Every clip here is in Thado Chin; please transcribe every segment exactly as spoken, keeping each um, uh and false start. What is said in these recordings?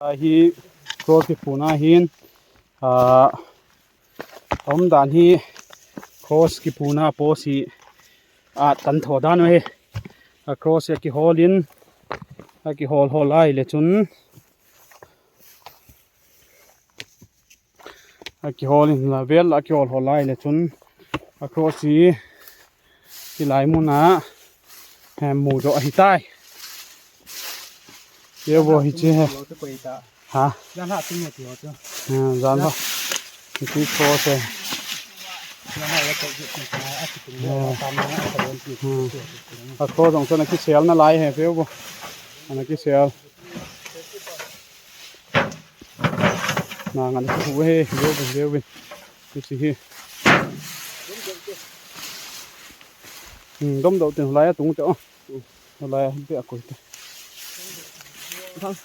Ahi cross kipuna hin, ah, umdan hi cross kipuna post hi, ah, tan tho dan hi. A cross hi akihol in, akihol hol lai le chun. Akihol in la vel, akihol hol lai le chun. A cross hi, hilai muna, eh, mu jo ahitai. Ye wo hi che he. Ha? Jan ha ting ne ti ho chu. Ha, jan ha. Ti cross he. Jan ha ya to ji ti ta, a ti ting ne, a tam ne, a ta won ti. Hmm. A cross jong chu ana kisel nalai he, pe wo. Ana kisel. Na ngan ki hu he, veu vin, veu vin. Ti si hi. Hmm, dom dou tin lai a tung te o. Lai a be a koi te. Thang.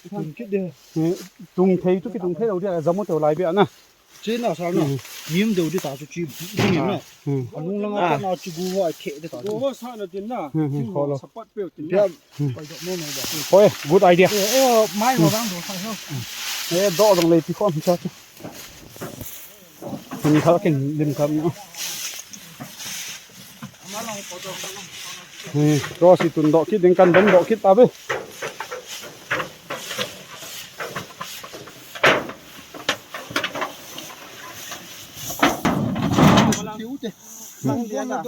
Thang kit de. Hmm, tung thei chu kitung thei lou dia, jamo te lai be a na. Che na sa na. Hmm. Mim deu di ta chu chi, chi mim na. Hmm. A lung lang a na chi gu wa the de ta chu. Go wa sa na tin na. Hmm, hmm, chi ho lo. Support pe tin na. Hoi, good idea. Eh, eh, mai ho dang do sa ho. Eh, do dong lei pi khom cha. Lim thar kin, lim thar na. Hmm, cross hi tun do kit ding kan dom do kit ta be. Mang dia na.